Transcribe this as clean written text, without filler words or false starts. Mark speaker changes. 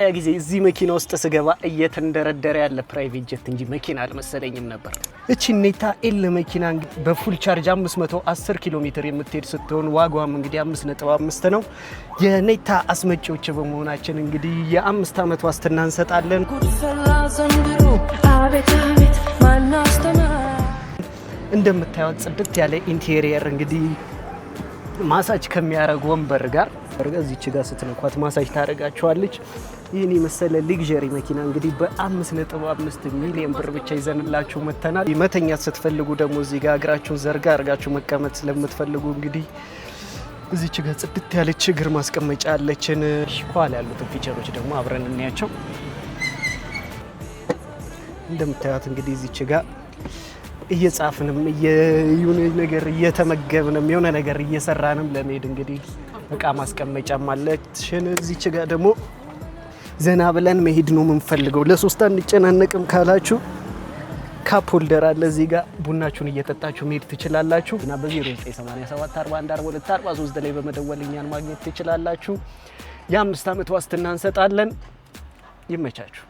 Speaker 1: ጊዜ እዚህ መኪና ውስጥ ስገባ እየተንደረደረ ያለ private jet እንጂ መኪና አልመሰለኝም ነበር። እቺ ኔታ L መኪና በ full charge 510 ኪሎ ሜትር የምትሄድ ስትሆን ዋጋዋም እንግዲህ 5.5 ነው። የኔታ አስመጪዎች በመሆናችን እንግዲህ የ5 ዓመት ዋስትና እንሰጣለን።
Speaker 2: ጉድፈላ ዘንድሮ፣ አቤት አቤት ማናስተማር።
Speaker 1: እንደምታዩት ጽድት ያለ interior እንግዲህ ማሳጅ ከሚያደርግ ወንበር ጋር፣ እዚች ጋር ስትነኳት ማሳጅ ታደርጋችኋለች። ይህን የመሰለ luxury መኪና እንግዲህ በ5.5 ሚሊዮን ብር ብቻ ይዘንላችሁ መተናል። መተኛት ስትፈልጉ ደግሞ እዚህ ጋር እግራችሁን ዘርጋ አድርጋችሁ መቀመጥ ስለምትፈልጉ እንግዲህ እዚች ጋር ጽድት ያለች እግር ማስቀመጫ አለችን። ከኋላ ያሉትን feature ኦች ደግሞ አብረን እንያቸው። እንደምታዩት እንግዲህ እዚች ጋር እየጻፍንም፣ የሆነ ነገር እየተመገብንም፣ የሆነ ነገር እየሰራንም ለመሄድ እንግዲህ እቃ ማስቀመጫም አለችን። እዚች ጋር ደግሞ ዘና ብለን መሄድ ነው የምንፈልገው፣ ለሶስት አንጨናነቅም ካላችሁ cup holder አለ እዚህ ጋር፣ ቡናችሁን እየጠጣችሁ መሄድ ትችላላችሁ። እና በ0987 41 42 43 ላይ በመደወል እኛን ማግኘት ትችላላችሁ። የ5 ዓመት ዋስትና እንሰጣለን። ይመቻችሁ።